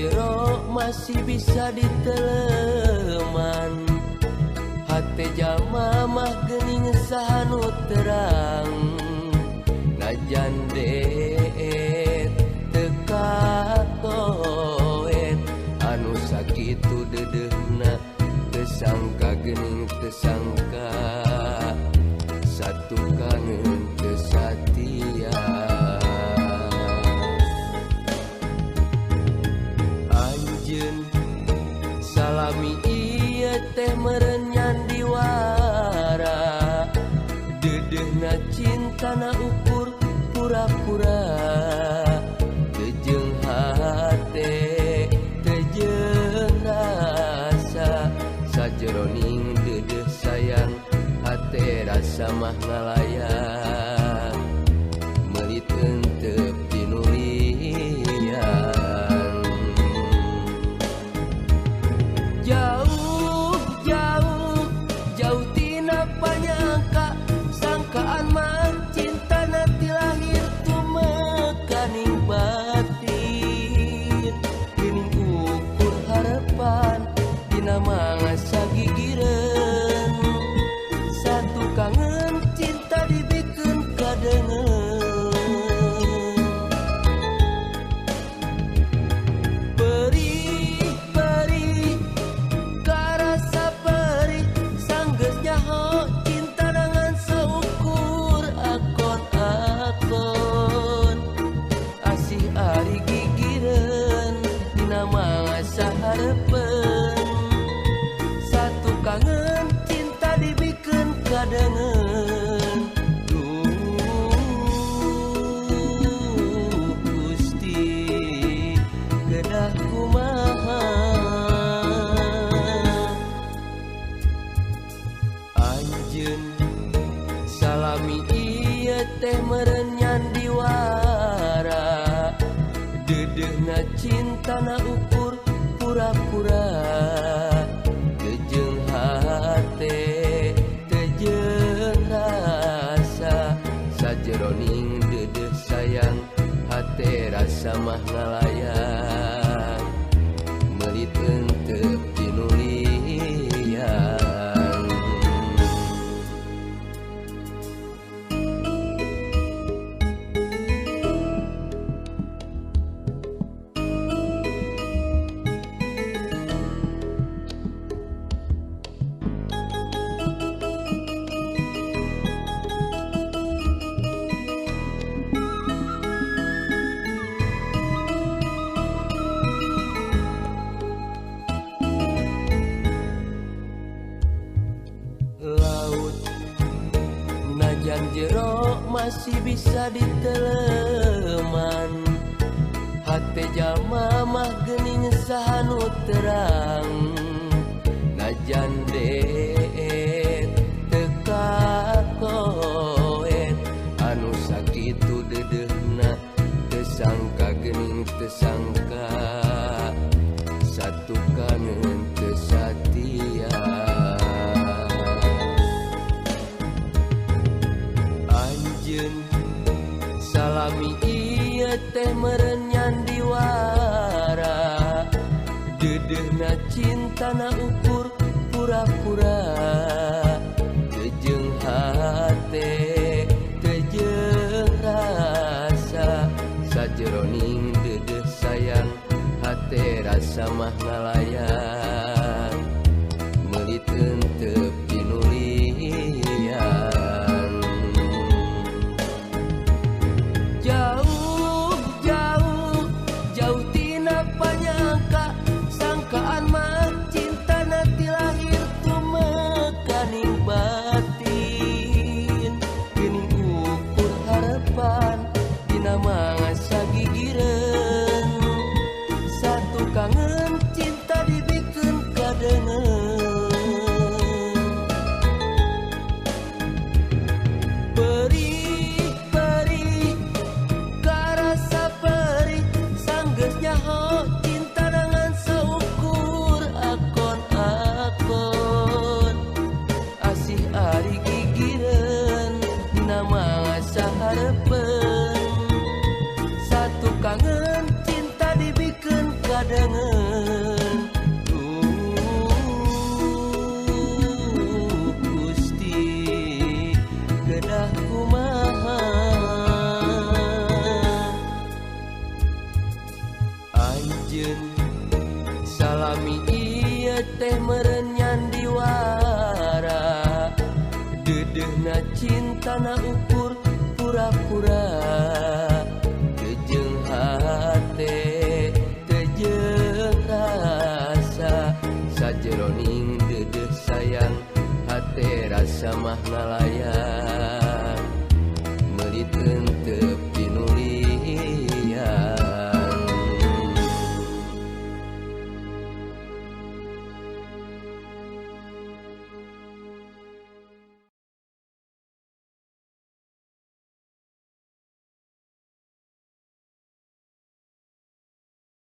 jero masih bisa diteleman. Hate jalma mah geuning saha nu terang. Najan deet teu katoet anu sakitu dedehna teu sangka geuning teu sangka satu kangen teu satia. Anjeun salami ieu teh meureun nyandiwara. Dedehna cintana ukur pura-pura. Teu jeung hate teu jeung rasa sajeroning dedeh sayang hate rasa mah ngalayang. Meulit entep tinulian. Jauh jauh jauh tina panyangka sangkaan mah cintana ti lahir tumekaning batin. Geuning ukur harepan dina mangasa gigireun. Satu kangen cinta dibikeun kadengeun. Perih perih karasa perih sanggeus nyaho cinta dengan saukur akon-akon. Asih ari gigireun dina mangasa hareupeun. Satu kangen cinta dibikeun kadengeun. Duh Gusti kedah kumaha. Anjeun salami ieu teh meureun nyandiwara. Dedehna cintana ukur pura-pura. Teu jeung hate teu jeung rasa sajeroning dedeh sayang hate rasa mah ngalayang. Meulit entep tinulian. Laut najan jero masih bisa diteleman. Hate jalma mah geuning saha nu terang. Najan deet teu katoet anu sakitu dedehna teu sangka geuning teu sangka satu kangen teu satia. Anjeun salami ieu teh meureun nyandiwara. Dedehna cintana ukur pura-pura. Teu jeung hate teu jeung rasa sajeroning dedeh sayang hate rasa mah ngalayang. Meulit entep tinulian. Jauh jauh jauh tina panyangka sangkaan mah cintana ti lahir tumekaning batin. Geuning ukur harepan dina mangasa gigireun. Satu kangen cinta dibikeun kadengeun. Perih perih karasa perih sanggeus nyaho cinta dengan saukur akon-akon. Asih ari gigireun dina mangasa hareupeun. Satu kangen cinta dibikeun kadengeun. Rasana ukur pura-pura teu jeung hate teu jeung rasa sajeroning deudeuh sayang hate rasa mah ngalayang meuli